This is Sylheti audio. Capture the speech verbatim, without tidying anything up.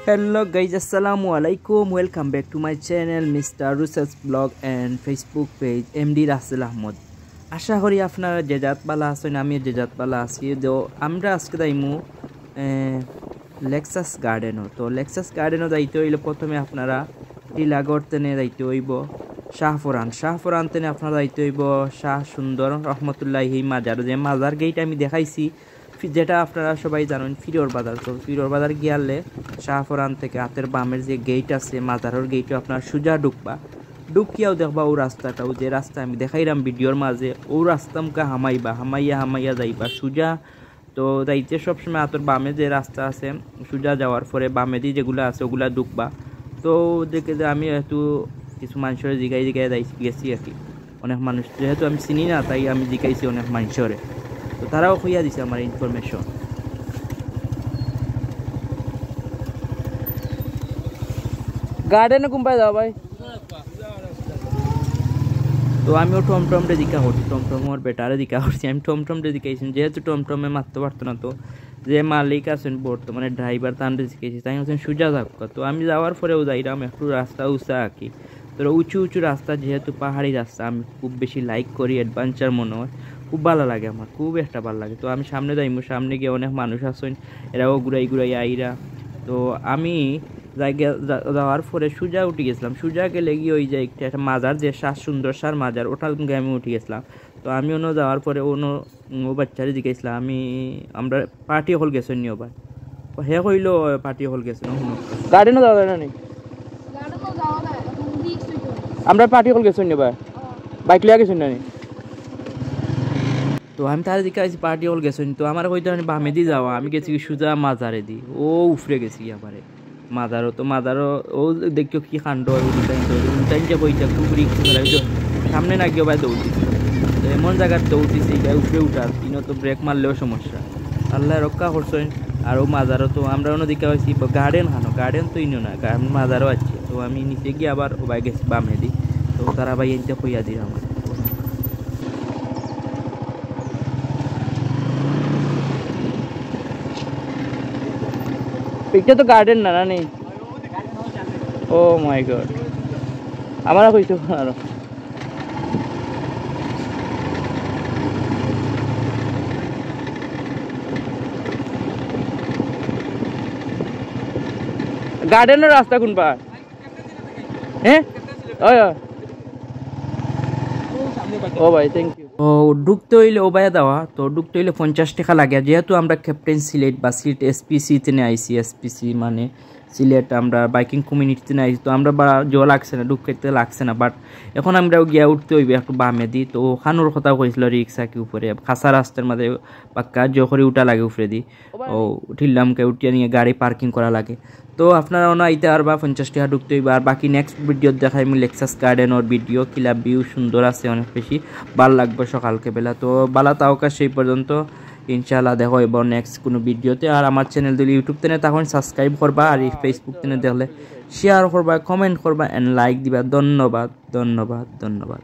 Hello guys, আসসালামু আলাইকুম। Welcome back to my channel, Mister Rusas Vlog and Facebook page, MD Rasel Ahmad. আশা করি আপনারা যে জাত বালা আছইন, আমিও যে জাত বালা আছি। তো আমরা আজকে যাইমু, এ, লেক্সাস গার্ডেনও। তো লেক্সাস গার্ডেনও যাইতে অইলে প্রথমে আপনারা টিলাগড় তেনে যাইতে অইবো শাহপরান। শাহপরান তেনে আপনারা যাইতে অইবো শাহ সুন্দর রহমতুল্লাহি মাজার, যে মাজার গেট আমি দেখাইছি, ফি-, যেটা আপনারা সবাই জানইন, ফিরোর বাজার। তো ফিরোর বাজার গিয়ালে শাহপরান থেকে আতের বামের যে গেট আছে, মাজারর গেটও আপনারা সুজা ঢুকবা। ঢুকিয়াও দেখবা ও রাস্তাটাও, যে রাস্তা আমি দেখাইরাম ভিডিওর মাঝে, ও রাস্তা মুখা হামাইবা, হামাইয়া হামাইয়া যাইবা সুজা। তো যাইতে সবসময় আতর বামে যে রাস্তা আছে, সুজা যাওয়ার পরে বামেদি যেগুলা আছে, ওগুলা ঢুকবা। তো দেখে যে আমি একটু কিছু মানুষরে জিগাই জিগাই যাই, গেছি আর কি। অনেক মানুষ, যেহেতু আমি চিনি না, তাই আমি জিগাইছি অনেক মানুষরে। তো তারাও কইয়া দিছে আমার ইনফরমেশন। গার্ডেনে কোনবায় যাও ভাই? তো আমিও টমটমরে জিকা করছি, টমটমর বেটারে জিকা করছি। আমি টমটমরে জিকাইছি, যেহেতু টমটমে মাততে পারতো না, তো যে মালিক আছইন বর্তমানে ড্রাইভার, তানরে জিকাইছি, তাইন কইছইন সুজা যাউক্কা। তো আমি যাওয়ার পরেও যাইরাম একটু রাস্তা উঁচা আর কি। তো উঁচু উঁচু রাস্তা, যেহেতু পাহাড়ি রাস্তা, আমি খুব বেশি লাইক করি, অ্যাডভেঞ্চার মনে হয়, খুব ভালা লাগে আমার, খুব একটা ভালা লাগে। তো আমি সামনে যাইমু, সামনে গিয়া অনেক মানুষ আছইন, এরাও ঘুরাই ঘুরাই আইরা। তো আমি যাই গিয়া-, যা-, যাওয়ার পরে সুজা উঠি গেছিলাম, সুজা গেলে গিয়া ওই যে একটা, একটা মাজার, যে শাহ সুন্দর শাহর মাজার, ওটার লগে আমি উঠি গেছিলাম। তো আমি অনো যাওয়ার পরে অনো, উম, ও বাচ্চারে জিকাইছিলাম, আমি, আমরা পার্টি অকল গেছইন নি ওবায়। তো হে কইলো, "পার্টি অকল গেছইন, হুনো।" গার্ডেনও যাওয়া যায় না নি? আমরা পার্টি অকল গেছইন নি ওবায়? বাইক লইয়া গেছইন না নি? তো আমি তারে জিকাইছি, "পার্টি অকল গেছইন নি?" তো আমারে কইতো, "বামেদি যাওয়া।" আমি গেছি কি সুজা মাজারেদি, ও উফরে গেছি গিয়া পারে। মাজারও তো, মাজারও ও দেখিও কি কাণ্ড হয়, উল্টাইন তো, উল্টাইন যে কইতা, খুব রিস্ক করা হইতো। সামনে না গিয়ে ভাই দৌড় দিছে। তো এমন জায়গার দৌড় দিছে, এই ভাই উপরে উঠার, ইনো তো ব্রেক মারলেও সমস্যা। আল্লাহ রক্ষা করছইন। আর ও মাজারও তো আমরা অনো দেখা হয়েছি, গার্ডেন খানো, গার্ডেন তো ইনো না, গা-, মাজারও আছে। তো আমি নিচে গিয়ে আবার ও ভাই গেছি বামেদি। তো তারা ভাই এনতে কইয়া দিলাম। এটা তো গার্ডেন না, না নি? ও মাই গড, আমার কইছো আরো। গার্ডেনর রাস্তা কোন পার? হ্যাঁ, ওই, ওই। ও ভাই, থ্যাংক ইউ। ও, ঢুকতে হইলে ও ভাইয়া দেওয়া, তো ঢুকতে হইলে পঞ্চাশ টাকা লাগে। যেহেতু আমরা ক্যাপ্টেন সিলেট বা সিলেট এসপিসি তেনে আইছি, এসপিসি মানে সিলেট, আমরা বাইকিং কমিউনিটি তেনে আইছি, তো আমরা বা জো লাগছে না, ঢুকতে লাগছে না। বাট এখন আমরা গিয়া উঠতে হইবে একটু বামেদি। তো খানোর কথা কইছিল রিক্সা কি উপরে, খাসা রাস্তার মাঝে পাক্কা জো করে উঠা লাগে উপরেদি। ও, উঠিলাম কে উঠিয়া নিয়ে গাড়ি পার্কিং করা লাগে। তো আপনারা অনো আইতে পারবা, পঞ্চাশ টাকা ঢুকতে হইবা। আর বাকি নেক্সট ভিডিও দেখাইমু লেক্সাস গার্ডেনর ভিডিও, কিলা ভিউ সুন্দর আছে, অনেক বেশি ভালা লাগবে সকালকে বেলা। তো ভালা থাকউক্কা সেই পর্যন্ত, ইনশাআল্লাহ দেখা হইব নেক্সট কোনো ভিডিওতে। আর আমার চ্যানেল যদি ইউটিউব তেনে তখন সাবস্ক্রাইব করবা, আর এই ফেসবুক তেনে দেখলে শেয়ার করবা, কমেন্ট করবা and লাইক দিবা। ধন্যবাদ, ধন্যবাদ, ধন্যবাদ।